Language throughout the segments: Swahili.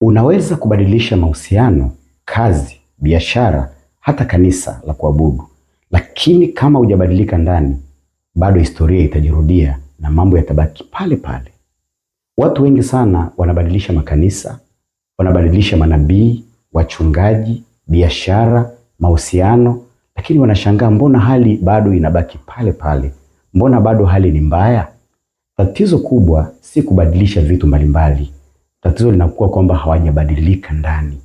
Unaweza kubadilisha mahusiano, kazi, biashara, hata kanisa la kuabudu, lakini kama hujabadilika ndani, bado historia itajirudia na mambo yatabaki pale pale. Watu wengi sana wanabadilisha makanisa, wanabadilisha manabii, wachungaji, biashara, mahusiano, lakini wanashangaa mbona hali bado inabaki pale pale, mbona bado hali ni mbaya? Tatizo kubwa si kubadilisha vitu mbalimbali, tatizo linakuwa kwamba hawajabadilika ndani.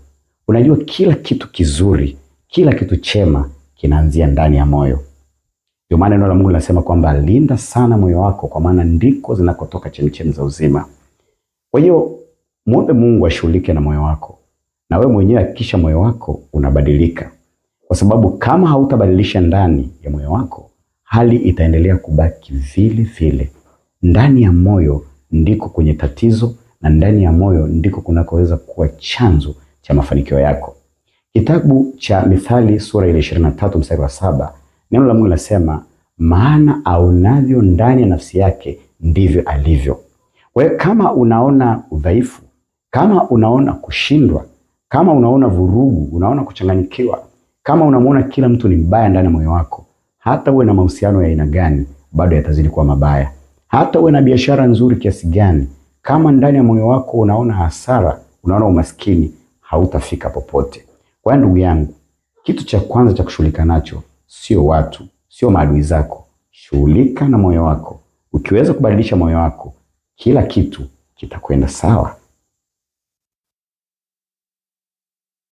Unajua, kila kitu kizuri, kila kitu chema kinaanzia ndani ya moyo. Ndio maana neno la Mungu linasema kwamba linda sana moyo wako, kwa maana ndiko zinakotoka chemchemi za uzima. Kwa hiyo muombe Mungu ashughulike na moyo wako, na wewe mwenyewe hakikisha moyo wako unabadilika, kwa sababu kama hautabadilisha ndani ya moyo wako, hali itaendelea kubaki vile vile. Ndani ya moyo ndiko kwenye tatizo, na ndani ya moyo ndiko kunakoweza kuwa chanzo cha mafanikio yako. Kitabu cha Mithali sura ile 23 mstari wa 7, neno la Mungu linasema maana aonavyo ndani ya nafsi yake ndivyo alivyo. Kwa hiyo kama unaona udhaifu, kama unaona kushindwa, kama unaona vurugu, unaona kuchanganyikiwa, kama unamuona kila mtu ni mbaya ndani ya moyo wako, hata uwe na mahusiano ya aina gani, bado yatazidi kuwa mabaya. Hata uwe na biashara nzuri kiasi gani, kama ndani ya moyo wako unaona hasara, unaona umaskini, hautafika popote. Kwa hiyo ndugu yangu, kitu cha kwanza cha kushughulika nacho sio watu, sio maadui zako. Shughulika na moyo wako. Ukiweza kubadilisha moyo wako, kila kitu kitakwenda sawa.